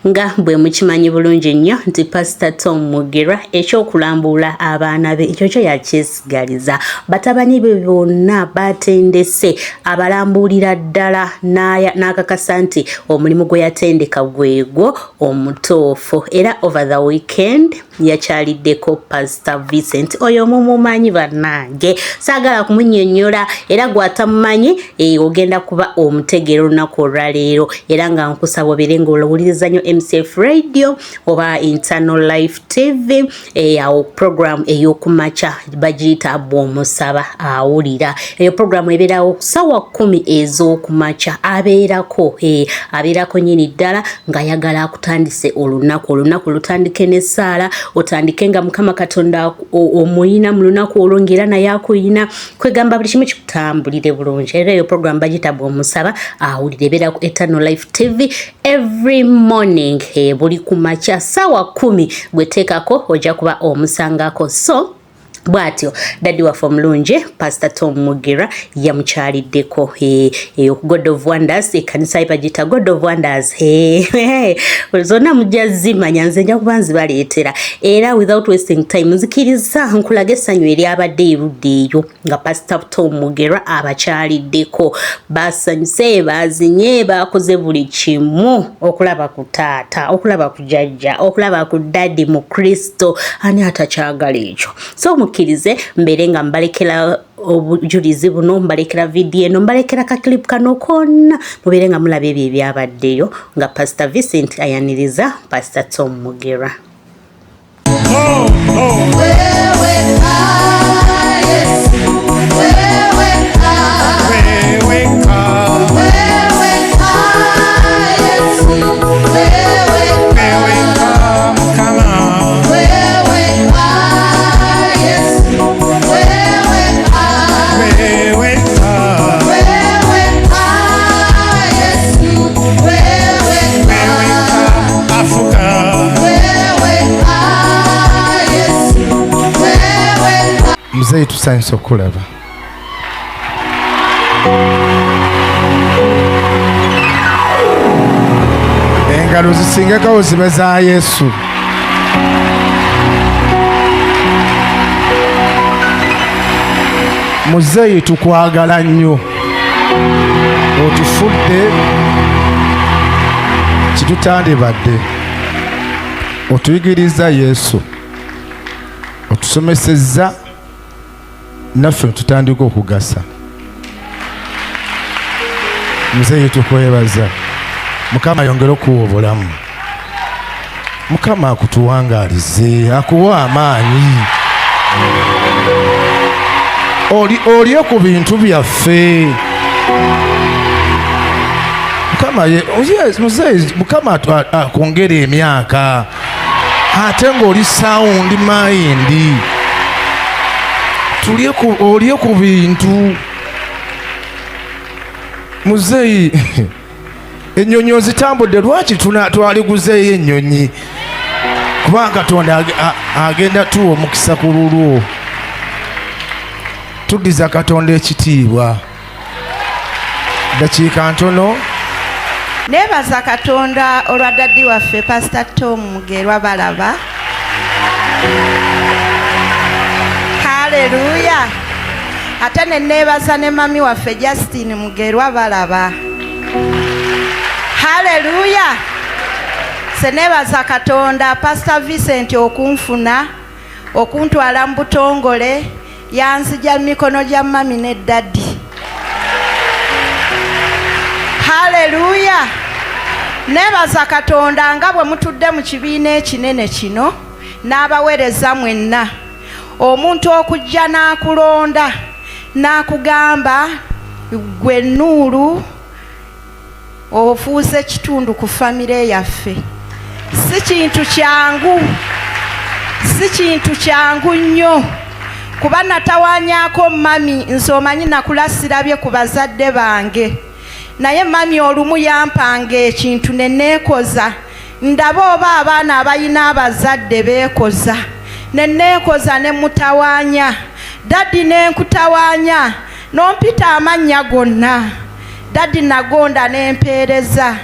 Nga bwe mukimanyi bulungi nnyo nti Pasita Tom Mugerwa ekyokulambuula abaana be ekyo kyo yakyesigaliza. Batabani be bonna batendese abalambuulira ddala n'akakasa nti omulimu gwe yatendeka gwegwo omutuufu. Era over the weekend yakyaliddeko Pastor Vincent oyo mumumanyi bannange, saagala kumunyonyola era gwatamumanyi eh, ogenda kuba omutegeera olunaku olwaleero, era nga nkusaba obeere ng'olowuliriza nnyo MCF Radio oba Internal Life TV eh, awo program ey'okumakya bagiyita bw'omusaba awulira. Eyo program ebeerawo sawa 10 ez'okumakya, abeerako eh, abeerako nyini ddala ng'ayagala akutandise olunaku, olunaku lutandike n'essaala, otandike nga Mukama Katonda omuyina mu lunaku olwo ng'era naye akuyina, kwegamba buli kimu kikutambulire bulungi. Era eyo program bagiyita bw'omusaba awulira, ebeera ku Eternal Life TV every morning, eh, buli kumakya sawa 10 gweteekako ojja kuba omusangako. So bw'atyo daddi waffe omulungi Pastor Tom Mugerwa yamukyaliddeko eyo ku God of Wonders, ekkanisa ye bagiyita God of Wonders. Zonna mujja zimanya, nze nja kuba nzibaleetera. Era without wasting time nzikiriza nkulaga essanyu eryabadde erudda eyo nga Pastor Tom Mugerwa abakyaliddeko. Basanyuse, bazinye, bakoze buli kimu okulaba ku taata, okulaba ku jjajja, okulaba ku daddi mu Kristo. Ani atakyagala ekyo? So mukkirize mbeere nga mbalekera obujulizi buno, mbalekera vidiyo eno, mbalekera ka clip kano konna, mubeere nga mulaba ebyo ebyabaddeyo nga Pastor Vincent ayaniriza Pastor Tom Mugerwa. Muzeeyi, tusanyusa okukulaba. Engalo zisingeko zibe za Yesu. Muzeeyi, tukwagala nnyo, otufudde kitutandibadde, otuyigiriza Yesu, otusomesezza naffe tutandika okugasa. Muzeeyi, tukwebaza. Mukama ayongere okuwa obulamu, Mukama akutuwangaalize, akuwa amaanyi, olye ku bintu byaffe. Mukama ye, oh yes, muzeeyi, Mukama akwongere emyaka ate ng'oli sound mind, olye ku bintu. Muzeeyi, ennyonyi ozitambudde, lwaki twaliguzeeyo ennyonyi? Kubanga Katonda agenda tuwa omukisa ku lulwo. Tuddiza Katonda ekitiibwa. Dakiika ntono. Neebaza Katonda olwa daddi waffe Pastor Tom Mugerwa Balaba. Haleluya! Ate ne neebaza ne mami waffe Justine Mugerwa Balaba. Haleluya! Se neebaza Katonda Pastor Vincent okunfuna, okuntwala mu butongole, yanzija mu mikono gya mami ne daddi. Haleluya! Neebaza Katonda nga bwe mutudde mu kibiina ekinene kino n'abaweereza mwenna. Omuntu okujja n'akulonda n'akugamba gwe Nuuru ofuuse kitundu ku famire yaffe, si kintu kyangu, si kintu kyangu nnyo. Kuba natawaanyaako mami, nze omanyi nakula sirabye ku bazadde bange, naye mami olumu yampanga ekintu ne neekoza ndabe oba abaana abalina abazadde beekoza, ne neekoza ne mutawaanya daddi, ne nkutawaanya n'ompita amannya gonna daddi, nagonda ne mpeereza.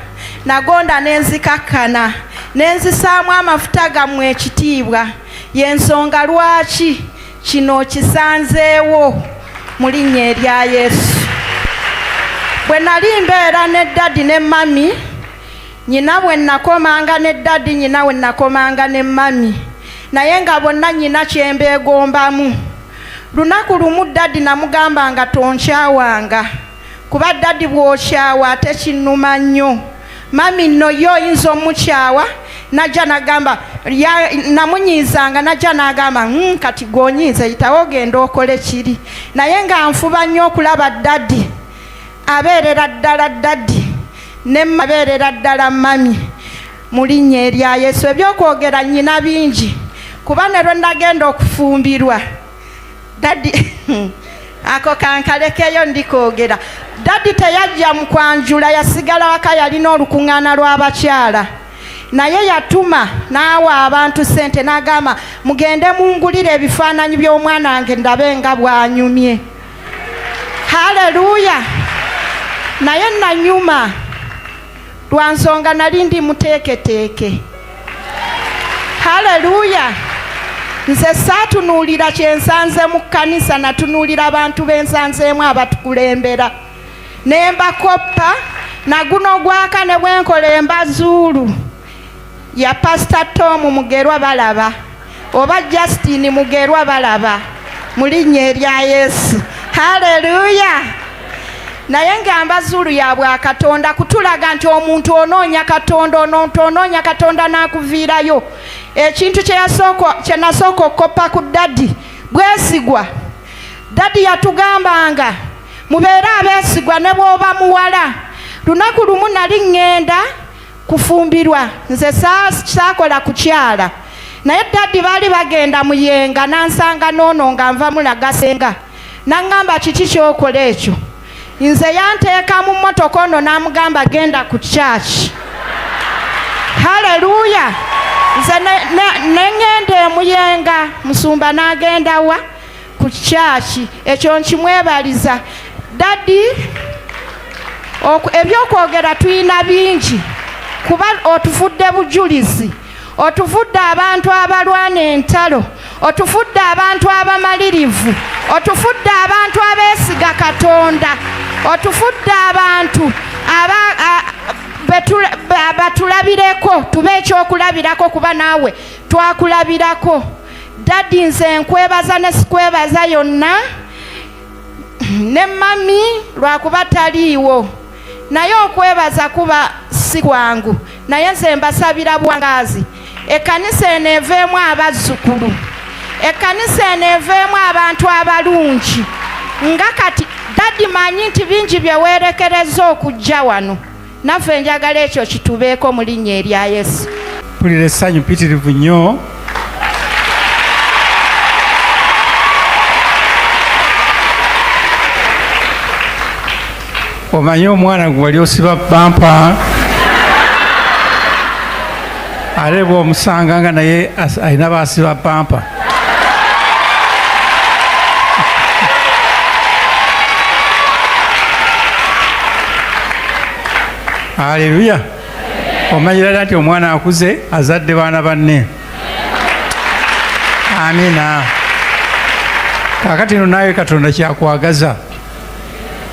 Nagonda ne nzikakkana ne nzisaamu amafuta gammwe ekitiibwa. Y'ensonga lwaki kino kisanzeewo mu linnya erya Yesu. Bwe nali mbeera ne ddadi ne mami, nyina bwe nakomanga ne ddadi, nyina we nakomanga ne mami, naye nga bonna nyina kye mbeegombamu. Lunaku lumu ddadi namugamba nga tonkyawanga, kuba ddadi bw'okyawa ate kinnuma nnyo. Mami nno ye oyinza omukyawa najja nagamba, namunyiizanga najja n'agamba, kati gw'onyiiza yitawo ogenda okole kiri. Naye nga nfuba nnyo okulaba ddadi abeerera ddala ddadi ne abeerera ddala mami mu linnya erya Yesu. Ebyokwogera nnyina bingi, kuba ne lwe nagenda okufumbirwa dadi ako kankalekeyo ndikwogera. Dadi teyajja mu kwanjula, yasigala waka, yalina olukuŋŋaana lw'abakyala, naye yatuma n'awa abantu ssente n'agamba, mugende mungulire ebifaananyi by'omwana wange ndabe nga bw'anyumye. Haleluya! Naye nanyuma lwa nsonga nali ndi muteeketeeke. Haleluya! Nze saatunuulira kye nsanze mu kkanisa, natunuulira abantu be nsanzeemu abatukulembera ne mbakoppa. Naguno gwaka ne bwenkola embazuulu ya Pasita Tom Mugerwa balaba, oba Justin Mugerwa balaba, mu linnya erya Yesu. Haleluya! Naye nga mbazuulu ya bwakatonda kutulaga nti omuntu onoonya Katonda, omuntu onoonya Katonda n'akuviirayo. Ekintu kye nasooka okukoppa ku ddadi bwesigwa. Ddadi yatugambanga mubeere abeesigwa ne bw'oba muwala. Lunaku lumu nali ŋŋenda kufumbirwa, nze saakola kukyala, naye ddadi baali bagenda Muyenga, n'ansanga n'ono nga nva mulaga senga, n'aŋŋamba kiki ky'okola ekyo. Nze yanteeka mu mmotoka ono n'amugamba genda ku church. Haleluya! Nze ne ŋŋenda emuyenga, musumba n'agenda wa ku church. Ekyo nkimwebaliza dadi. Ebyokwogera tulina bingi, kuba otufudde bujulizi, otufudde abantu abalwana entalo, otufudde abantu abamalirivu, otufudde abantu abeesiga Katonda, otufudde abantu batulabireko, tube ekyokulabirako, kuba naawe twakulabirako. Dadi nze nkwebaza ne sikwebaza yonna, ne mami lwakuba taliiwo, naye okwebaza kuba si kwangu, naye nze mbasabira buwangaazi. Ekkanisa eno eveemu abazzukulu, ekkanisa eno eveemu abantu abalungi. Nga kati dadi manyi nti bingi bye weerekereza okujja wano, naffe njagala ekyo kitubeeko mu linnya erya Yesu. Mpulira essanyu mpitirivu nnyo. Omanyi omwana gwe wali osiba bampa, ate bw'omusanga nga naye alina baasiba pampa. Aleluya! Omanyira dda nti omwana akuze, azadde baana banne. Amina. Kaakati no naawe Katonda kyakwagaza.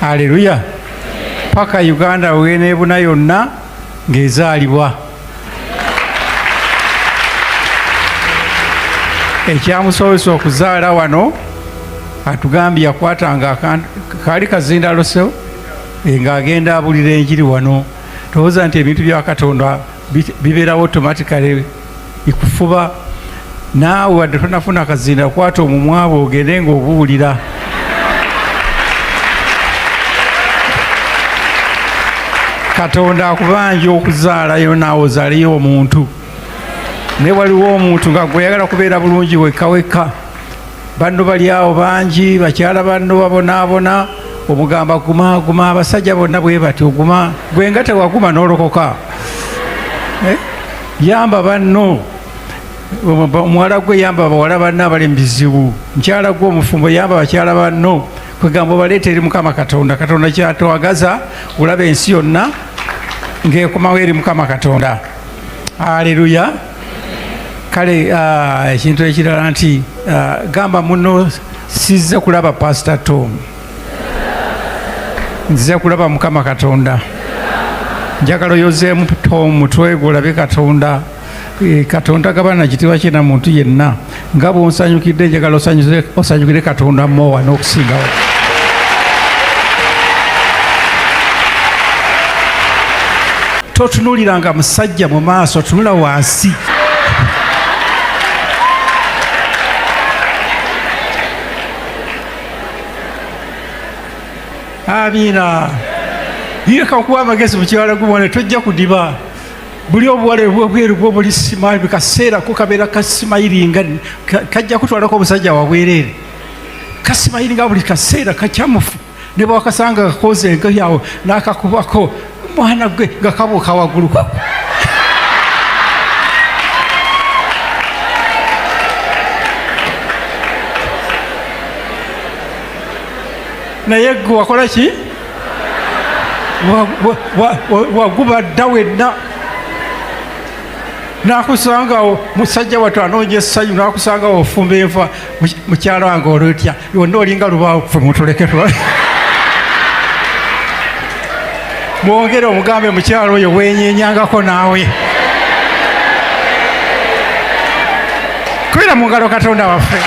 Aleluya! Paka Uganda weneebuna yonna ng'ezaalibwa. Ekyamusobozesa okuzaala wano, atugambye yakwatanga kaali kazindalo ng'agenda abulira enjiri wano. Towooza nti ebintu bya Katonda bibeerawo automatically, ikufuba naawe wadde tonafuna kazinda, kwata omumwa bwe ogende ng'obuulira. Katonda akubanja okuzaalayo naawe ozaaleyo omuntu, naye waliwo omuntu nga gweyagala kubeera bulungi wekka wekka, banno bali awo bangi, bakyala banno babonaabona, omugamba guma guma, abasajja bonna bwe batyo, guma gwe nga tewaguma n'olokoka. Yamba banno, omuwala gwe yamba bawala banno abali mu bizibu, mukyala gwe omufumbo yamba bakyala banno, kwegamba obaleeta eri Mukama Katonda. Katonda kyatwagaza olaba ensi yonna Ng'ekomawo eri Mukama Katonda. Aleluya. Kale ekintu ekirala nti gamba muno, sizze kulaba Pasita Tom, nzize kulaba Mukama Katonda. Njagala oyozeemu Tom mutwe gwe olabe Katonda. Katonda gabana kitiibwa kye na muntu yenna. Nga bw'onsanyukidde, njagala osanyukire Katonda mowa n'okusingawo. Totunuuliranga musajja mu maaso, tunula wansi. Amiina. Yeka okuwa amagezi mukyala gumwane, tojja kudiba. Buli obuwala obweru bwo buli simaili kaseera ko kabeera kasimayiringa, kajja kutwalako omusajja wabwereere. Kasimayiringa buli kaseera kakyamufu, ne bwakasanga kakoze engoye awo n'akakubako mwana gwe nga kabuuka waggulu. Naye gwe wakola ki? Waguba dda wenna, nakusangawo musajja wattu anoonya essanyu, nakusangawo ofumba enva. Mukyalo wange olutya yonna olinga lubaawo, ffe mutuleke tulabe. Mwongere omugambe mukyalo oyo wenyenyangako naawe. Kubira mu ngalo Katonda waffe.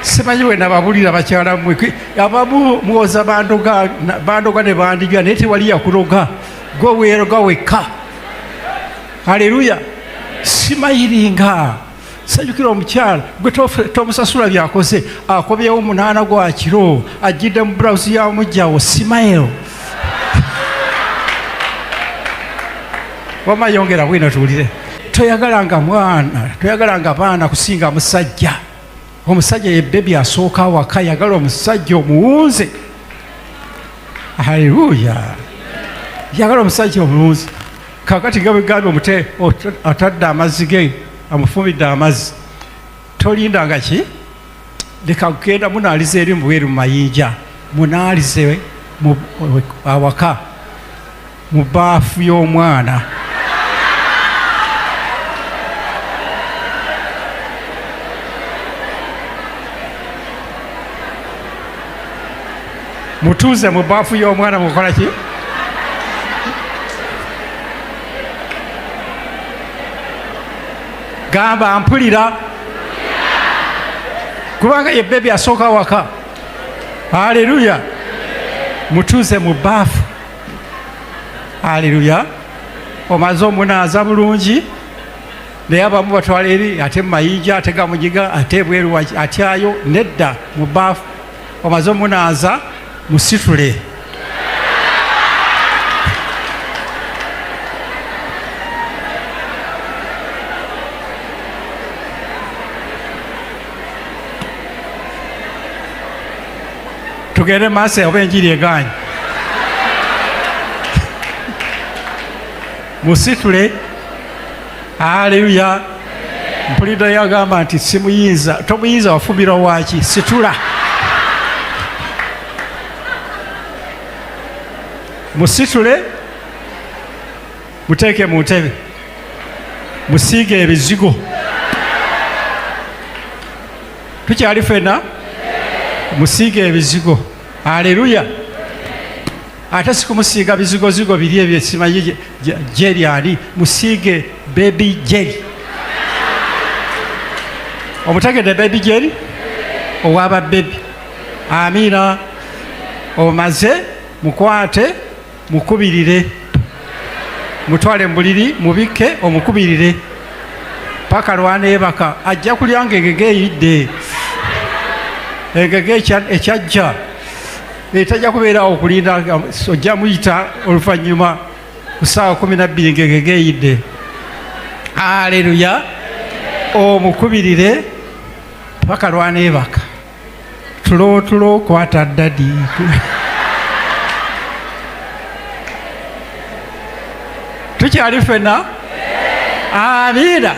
Simanyi bwe nababulira bakyala mmwe, abamu muwoza bandoga, bandoga ne bandijwa, naye tewali yakuloga, gwe weeroga wekka. Haleluya. Simayiringa, sajukira omukyala gwe tomusasula byakoze, akobyewo 8 gwa kiro, ajjidde mu bulawuzi ya mujjawo. Simayiro wama yongera bwino tuwulire. Toyagalanga mwana, toyagalanga baana kusinga musajja. Omusajja ye bebi asooka awaka, yagala omusajja omuwunze. Haleluya. Yagala omusajja omuwunze. Kakati nga bwegambye, omute atadde amazzi ge, amufumbidde amazzi, tolindanga ki, leka kugenda munaaliza eri mubweru mu mayinja, munaalize awaka mu baafu y'omwana. Mutuuze mu baafu y'omwana, mukola ki? Gamba mpulira, kubanga ye bebi asooka waka. Haleluya. Mutuuze mu baafu. Haleluya. Omaze omunaaza bulungi, naye abamu batwala eri ate mu mayinja, ate gamunyiga, ate ebweru atyayo. Nedda, mu baafu. Omaze omunaaza, musitule. Tugende maaso oba enjiri egaanye. Musitule. Haleluya. Mpulidde yagamba nti simuyinza. Tomuyinza, wafumbirwa waki? Situla, musitule, muteeke mu ntebe, musiige ebizigo. Tukyali fena? Musiige ebizigo. Haleluya. Ate sikumusiiga bizigozigo biri ebyo, simanyi jelly ani, musiige baby jelly. Omutegedde baby jelly owaba baby? Amiina. Omaze, mukwate, mukubirire, mutwale mu buliri, mubikke, omukubirire paka lwaneebaka. Ajja kulya nga engege eyidde, engege ekyajja etajja kubeerawo okulinda. Ojja muyita oluvannyuma ku ssaawa 12 ng'engege eyidde. Aleluya. Omukubirire paka lwaneebaka. Tulo tulo, kwata daddy. Tukyali fena? Amiina.